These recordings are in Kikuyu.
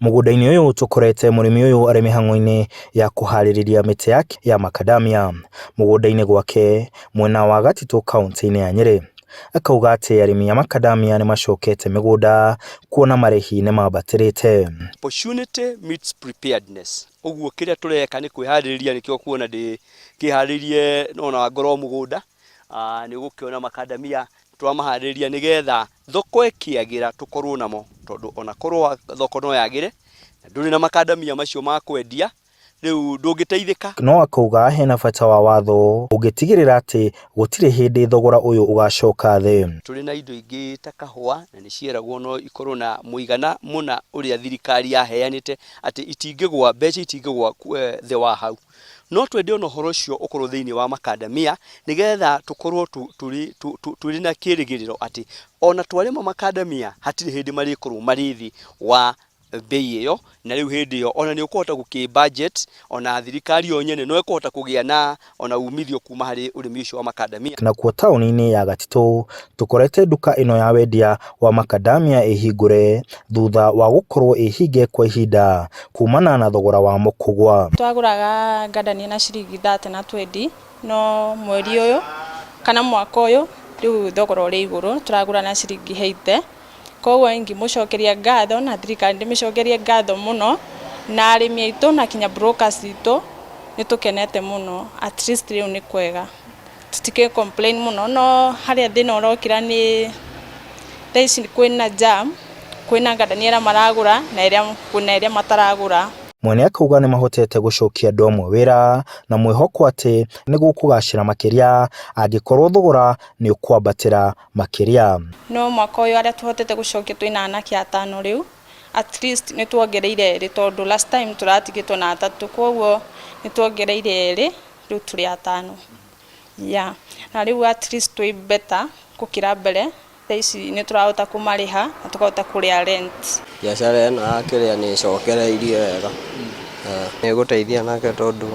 Mũgũnda-inĩ ũyũ tũkorete mũrĩmi ũyũ arĩ mĩhang'o-inĩ ya kũharĩrĩria mĩtĩ yake ya macadamia mũgũnda-inĩ gwake mwena wa Gatitũ kaũntĩ-inĩ ya Nyĩrĩ. Akauga atĩ arĩmi a macadamia nĩ macokete mĩgũnda kuona marĩhi nĩ mambatĩrĩte. Opportunity meets preparedness. Ũguo kĩrĩa tũreka nĩ kwĩharĩrĩria nĩkĩo kuona ndĩkĩharĩrie ona ngorwo mũgũnda. Nĩ ũgũkĩona makandamia twamaharĩrĩria nĩgetha thoko ĩkĩagĩra tũkorwo namo, tondũ ona korwo thoko no yagĩre na ndũrĩ na makandamia macio ma kwendia, rĩu ndũngĩteithĩka. No akauga hena bata wa watho ũngĩtigĩrĩra atĩ gũtirĩ hĩndĩ thogora ũyũ ũgacoka thĩ. Tũrĩ na indo ingĩ ta kahũa na nĩ cieragwo no ikorwo na mũigana mũna ũrĩa thirikari yaheanĩte atĩ itingĩgwa, mbeca itingĩgwa thĩ wa hau. No twende ona ũhoro ũcio ũkorwo thĩinĩ wa makandamia nĩgetha tũkorwo tũrĩ na kĩrĩgĩrĩro atĩ ona twarĩma makandamia hatirĩ hĩndĩ marĩkorwo marĩ thĩ wa mbei ĩyo, na rĩu hĩndĩ ĩyo ona nĩ ũkũhota gũkĩ budget ona thirikari yo nyene no ĩkũhota kũgĩa na ona umithio kuma harĩ ũrĩmi ũcio wa makandamia. Nakuo taũni-inĩ ya Gatitũ tũkorete nduka ĩno ya wendia wa macadamia ĩhingũre thutha wa gũkorwo ĩhinge kwa ihinda kumana na thogora wamo kũgwa. Twagũraga ngandania na ciringi 30 na 20 no mweri ũyũ kana mwaka ũyũ rĩu thogora ũrĩ igũrũ tũragũra na ciringi 80. Koguo ingĩmũcokeria ngatho na thirikari ndĩmĩcokerie ngatho mũno na arĩmi aitũ na kinya brokers itũ nĩ tũkenete mũno, at least rĩu nĩ kwega. Tũtikĩ complain mũno no harĩa thĩna ũrokĩra nĩ thaa ici kwĩna jam, kwĩna ngandania arĩa maragũra na kwĩna arĩa mataragũra. Mwene akauga nĩ mahotete gũcokia andũ amwe wĩra na mwĩhoko atĩ nĩ gũkũgacĩra makĩria angĩkorwo thogora nĩ ũkwambatĩra makĩria. No mwaka ũyũ arĩa tũhotete gũcokia twĩna anake atano rĩu, at least nĩ tuongereire erĩ tondũ last time tũratigĩtwo na atatũ koguo nĩ tuongereire erĩ rĩu tũrĩ atano. Yeah, na rĩu at least twĩ better gũkĩra mbere, thaa ici nĩ tũrahota kũmarĩha na tũkahota kũrĩha rent. Biacara ĩno ya kĩrĩa nĩ ĩcokereirie wega, nĩ ĩgũteithia anake tondũ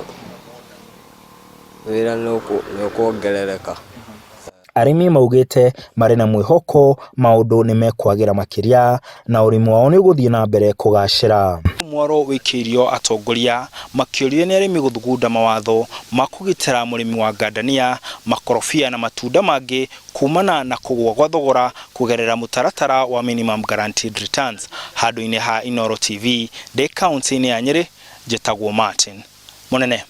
wĩra nĩ ũkuongerereka. Arĩmi maugĩte marĩ na mwĩhoko maũndũ nĩ mekwagĩra makĩria na ũrĩmi wao nĩ ũgũthiĩ na mbere kũgacĩra. Mwaro wĩkĩirio atongoria makĩũrio nĩ arĩmi gũthugunda mawatho ma kũgitĩra mũrĩmi wa ngandania, makorobia na matunda mangĩ kumana na kũgũa gwa thogora kũgerera mũtaratara wa Minimum Guaranteed Returns. Handũ-inĩ ha Inooro TV ndĩ kaũntĩ-inĩ ya Nyĩrĩ, njĩtagwo Martin Mũnene.